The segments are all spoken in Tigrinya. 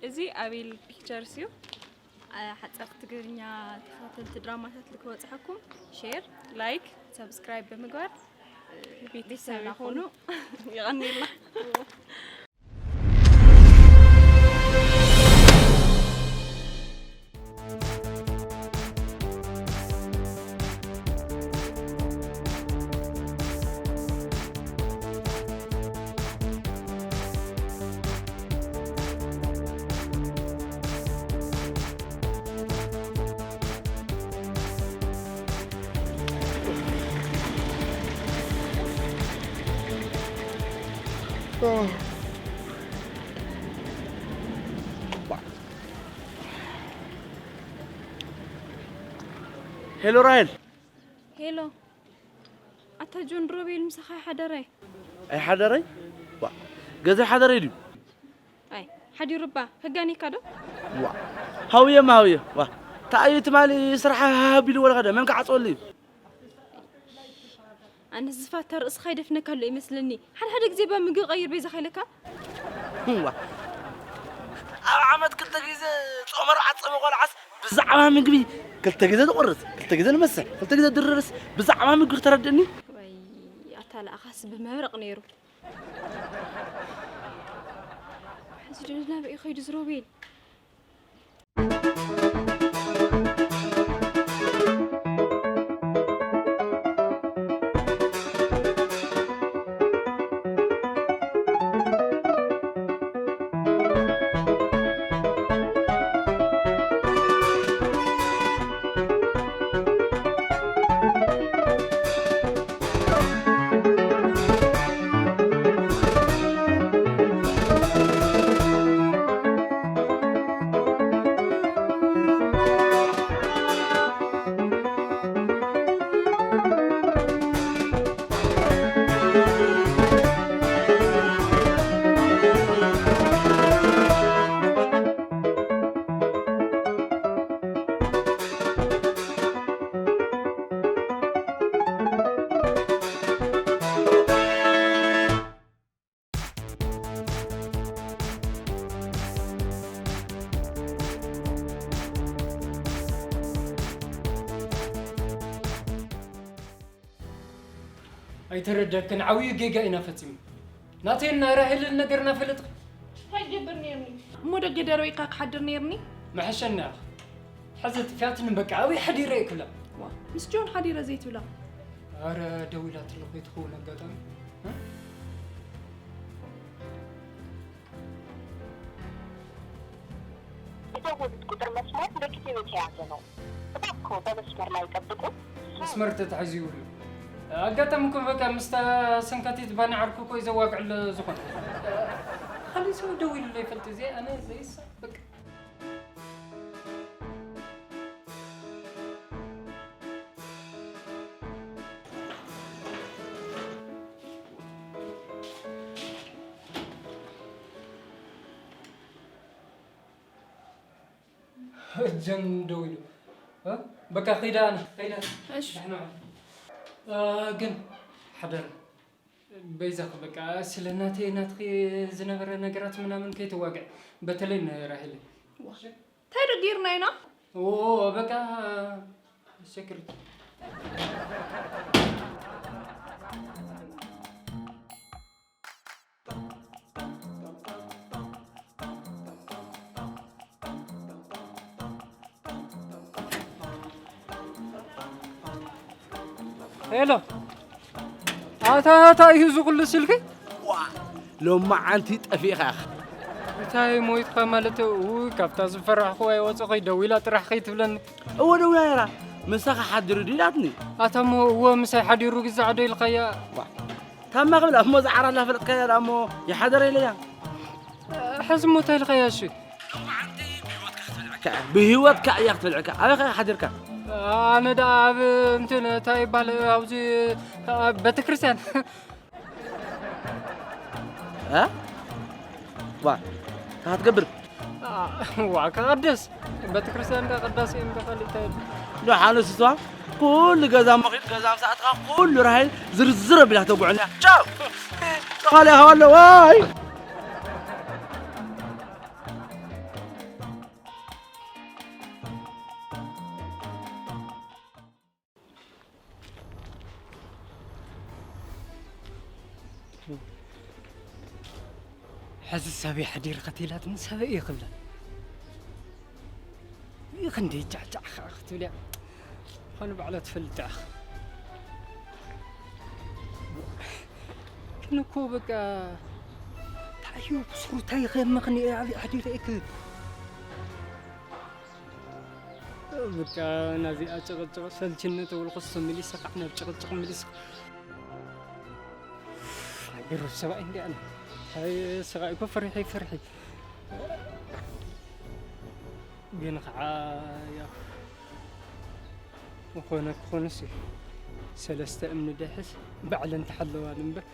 እዚ ኣቤል ፒክቸርስ እዩ። ሓጻር ትግርኛ ተኸታተልቲ ድራማታት ልክበጽሐኩም ሼር፣ ላይክ፣ ሰብስክራይብ ብምግባር ቤተሰብና ይኹኑ። ይቐንየልና። ሄሎ ራሄል። ሄሎ። ኣታ ጆን ሮቤል ምሳኻ ይሓደረ? ኣይሓደረይ? ዋ፣ ገዛ ይሓደረይ ድዩ? ኣይ፣ ሓዲሩ እባ፣ ከጋኒካ ዶ? ዋ፣ ሃውየ ማውየ፣ ዋ፣ ተኣዩ ትማሊ ስራሕ ሃሃ ቢሉ ወለ ከደ፣ መን ክዓጽወሉ እዩ? ኣነ ዝፋታ ርእስኻ ይደፍነካ ኣሎ ይመስለኒ። ሓደ ሓደ ግዜ እባ ምግቢ ቀይር በይዛ ከይለካ። ዋ፣ ኣብ ዓመት ክልተ ግዜ ጾመ ኣርብዓ ዝጸመ ቆልዓስ ብዛዕባ ምግቢ ክልተ ግዜ ዝቆርስ፣ ክልተ ግዜ ዝመስሕ፣ ክልተ ግዜ ዝድርርስ ብዛዕባ ምግቢ ክተረድእኒ? ወይ ኣታ ለኣኻስ ብመብረቕ ነይሩ። ሕዚ ዶ ናበይ ከይዱ ዝሮቤል? ኣይተረደክን፣ ዓብዩ ጌጋ ኢና ፈጺምና። ናተይን ናይ ራሄልን ነገር እናፈለጥኺ። እንታይ ትገብር ነይርኒ? እሞ ደገ ደርቢኻ ክሓድር ነይርኒ? መሐሸና ኢኻ። ሕዚ ጥፊኣትኒ በቃ፣ ኣበይ ሓዲረ እየ ክብላ? ዋ፣ ምስ ጆን ሓዲረ ዘይትብላ? ኣረ፣ ደዊላትሉ ከይትኸውን ኣጋጣሚ። እ? የደወሉት ቁጥር መስመር ለጊዜው የተያዘ ነው። እባክዎ በመስመር ላይ ይጠብቁ። መስመር ተታሒዙ ይውሉ። ኣጋጣሚ እኮ በቃ ምስታ ሰንካቲት ባና ዓርኩ እኮ እዩ ዘዋግዕለ ዝኾነ። ካልእ ሰብ ደዊሉለይ ይፈልጥ እዚኣ ኣነ ዘይሳ በቃ። ጀን ደው ኢሉ። እ? በቃ ኸይዳ ኣነ፣ ኸይዳ። እሺ። ደሕና ዋል። እ፣ ግን ሓደራ፣ በይዛኺ በቃ ስለ ናተይ ናትኺ ዝነበረ ነገራት ምናምን ከይተዋግዕ፣ በተለይ ንራሄል። ዋ። እንታይ ዶ ጌርና ኢና? ኦ፣ በቃ ሴኩሪቲ። ሄሎ፣ ኣታ እንታይ እዩ እዚ ኩሉ ስልኪ? ዋ፣ ሎማዓንቲ ጠፊእኻ ኢኻ። እንታይ ሞይትካ ማለት? ውይ፣ ካብታ ዝፈራሕኩዋ ይወፅኺ፣ ደዊላ ጥራሕ ከይትብለኒ። እወ፣ ደዊላ ነይራ። ምሳኻ ሓዲሩ ድዩ ኢላትኒ። ኣታ እሞ እወ ምሳይ ሓዲሩ ግዛዕ ዶ ኢልካያ? ዋ፣ ታማ ክብላ እሞ ዝዓራ እናፈለጥካያ ደኣ እሞ ይሓደረ ኢለያ። ሕዚ እሞ እንታይ ኢልካያ እሺ? ሎማዓንቲ ብህይወትካ ክትበልዐካ እያ፣ ብህይወትካ እያ ክትበልዐካ። ኣበይ ኸ ሓዲርካ? ኣነ ደኣ ኣብ እንትን እንታይ ይባል ኣብዚ ኣብ ቤተክርስትያን። እ? ዋ፣ እንታይ ክትገብር? ዋ፣ ክቐድስ። ቤተክርስትያን ዳ ቅዳሴ እምቢ ካልእ እንታይ የለ? ዶ ሓነስቷ፣ ኩሉ ገዛ መኺድ ገዛ ምስ ኣትኻ ኩሉ ራሄል ዝርዝር ኣቢላ ተጉዕልያ። ቻው! ተኻልያ ሃዋሎ፣ ዋይ! ሕዚ ሰበይ ሓዲርካ ትብላትኒ፣ ሰበይ እየ ክብላ። ይህ ክንደይ ጫዕጫዕ ኸዓ ክትብል እያ። ኾነ ባዕላ ትፈልጥ ኢኻ። ግን እኮ በቃ፣ እንታይ እዩ ብስሩ፣ እንታይ ከመኽንየ ኣብይ ሓዲረ እየ ክብል። በቃ፣ ናዚኣ ጭቕጭቕ ሰልችኒ ተበልኩስ፣ መሊሰ ከዓ ናብ ጭቕጭቕ መሊስካ። ናይ ገረብ ሰብኣይ እንዲኣ ኣነ። ኣይ፣ ሰብኣይ እኮ ፍርሒ፣ ፍርሒ። ግን ከዓ፣ ያው፣ ዝኾነ ክኾንስ እዩ። ሰለስተ እምኒ ደሕስ፣ ባዕለን ተሓለዋሉ እምበር።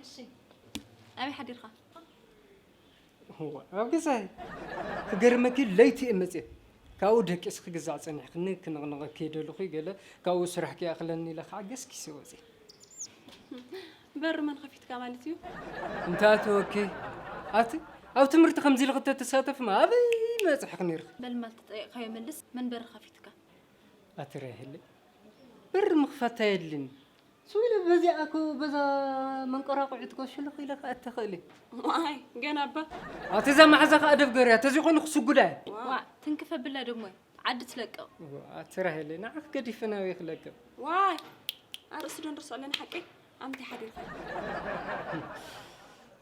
እሺ፣ ኣበይ ሓዲርካ? እዋ፣ ኣብ ገዛይ። ክገርመኪ፣ ለይቲ እየ መፅየ። ካብኡ ደቂስ ክግዛዕ ፀኒሕክኒ፣ ክንቕንቐኪ ደለኹ ገለ፣ ካብኡ ስራሕ ክይኣኽለኒ ኢለ ከዓ ገስጊሰ ወፅየ። በሪ መን ከፊትካ ማለት እዩ? እንተ ኣተወኪ፣ ኣቲ፣ ኣብ ትምህርቲ ከምዚ ኢልኺ ተተሳተፍማ፣ ኣበይ በፃሕኪ ነይርኺ? በል፣ ማል ተጠየቕካዮ መልስ፣ መን በሪ ከፊትካ? ኣቲ ራሄለይ፣ በሪ ምኽፋት ኣየድልን። ስቕ ኢለ በዚኣ እኮ፣ በዛ መንቆራቑዒት እኮ ሽልኽ ኢለ ክኣቲ እኽእል እየ። ዋይ፣ ገና እባ። ኣቲ እዛ መሓዛኺ ኣደብ ገርያ፣ ተዘይኮይኑ ክስጉዳ እየ። ዋይ። ዋእ፣ ትንክፍ ኣብላ ደሞ ዓዲ ትለቅቕ። ኣቲ ራሄለይ፣ ንዓኺ ገዲፈ ናበይ ክለቅቕ? ዋይ፣ ኣርእስቲ ዶ ንርስዖ ኣለና ሓቀይ? ኣምታይ ሓዲርካ?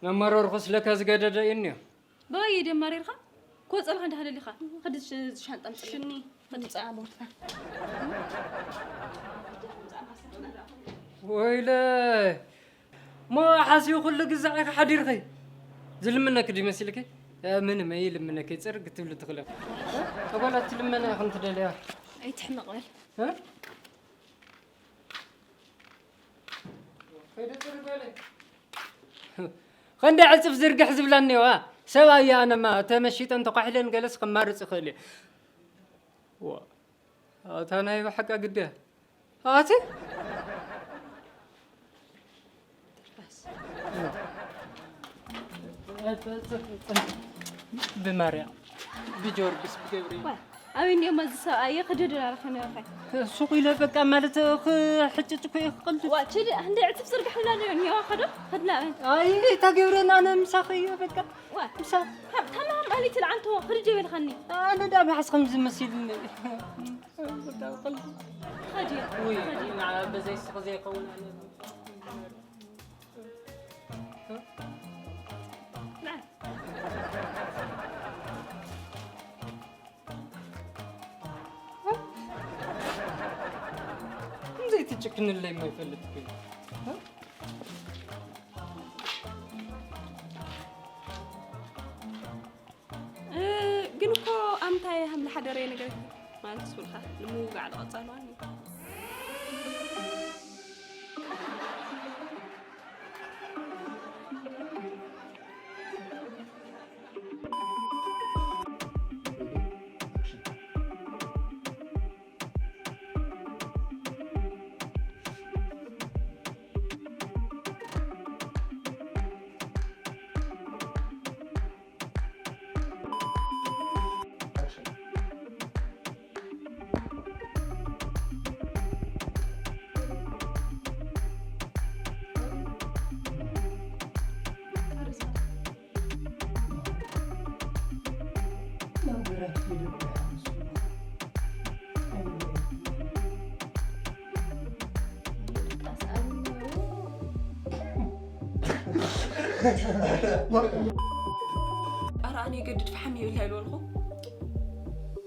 መመረርኩስ ለካ ዝገደደ እዩ እኒኦ። በይ ደማሪርካ ኮጸልካ እንዳሃለሊኻ። ኸዲ ሽ-፣ ሻንጣ ምጽእ። ሽኒ፣ ምጻእ ቦርሳ። ወይለ፣ ሞ ሓስዩ ኩሉ ግዛዕ ኢኻ ሓዲርኺ። ዝልምነኪ ድዩ መሲልኪ? እ፣ ምንም ኣይልምነኪ፣ ጽርግ ክትብሊ ትኽእሊ። እ? ተጓላት ትልመና ኢኽን ትደልያ። ኣይትሕመቕ በል። እ? ከይደ ጽርግ በለ። ኸንደ ዕጽፍ ዝርግሕ ዝብላ እኒዋ። ሰብ ኣየ ኣነማ ተመሺጠን ተኳሒለን ገለስ ክማርጽ ይኽእል እዩ። ዋ፣ ኣታ ናይ ብሓቃ ግደ። ኣቲ? ብማርያም፣ ብጆርጊስ፣ ብገብርኤል። ዋ፣ ኣበይ እንዲኦም እዚ ሰብኣይ ክድድር ኣረኸ ነርኸ? ሱቕ ኢለ በቃ ማለት ክሕጭጭ እኮ እየ ክቐልድ። ዋ፣ ችድ፣ እንደ ዕጽፍ ዝርግሕ ብላ ነዮ፣ እኒኦ ኸዶ፣ ኸድና ኣበይ? ኣይ፣ እታ ገብርኤል ኣነ ምሳኺ እየ በቃ። ዋ፣ ምሳ። ሃብ፣ ተማም ኣሊት ልዓንቶ፣ ክድድ ይበልኸኒ። ኣነ ዳ ብሓስ ከምዚ መሲልኒ። በቃ ቀልድ። ኸዲ፣ ወይ፣ ኸዲ። ንዓ በዘይ ስቕ ዘይከውን ኣነ። ንዓ። ዘይትጭክንለይ ማይፈልጥ እኮ እዩ። እ፣ ግን እኮ ኣምታይ ሃምለ ሓደረ ነገር ማለት ስብልካ ንምውጋዕ ዝቐጸልዋኒ። ኧረ ኣነ ይገድድ ፈሓም ይብል ኣይበልኹ።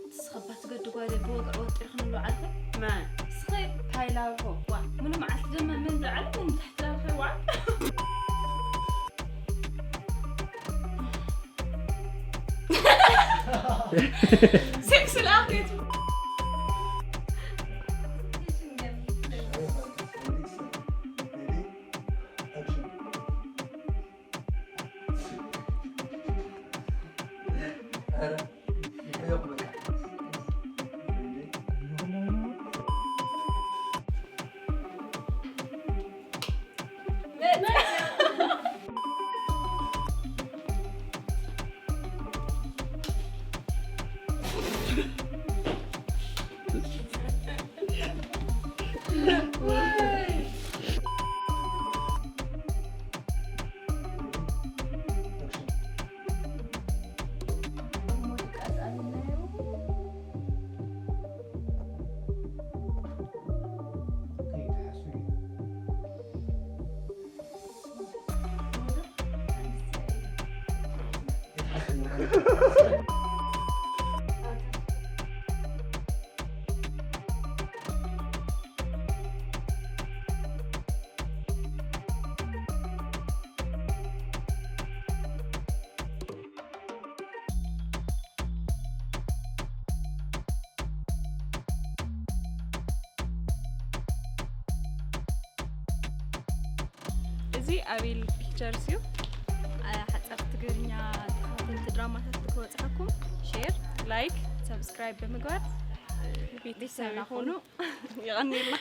ንስኺ እባ ትገዲ ጓለይ፣ ብወግዒ ወጢርክኒ ኣለዉ ዓልኺ። መን? ንስኺ። ታይላቦ። ዋ፣ ሙሉ መዓልቲ ድማ መን ዝዓለ መን ታሕቲ ላልኺ ይውዓል። ሴክስ ለአብዴት እዚ ኣቤል ፒክቸርስ እዩ። ሓፀርቲ ትግርኛ ተኸታተልቲ ድራማታት ክበፅሐኩም ሼር፣ ላይክ፣ ሰብስክራይብ ብምግባር ቤተሰብ ይኹኑ። ይቐኒልና።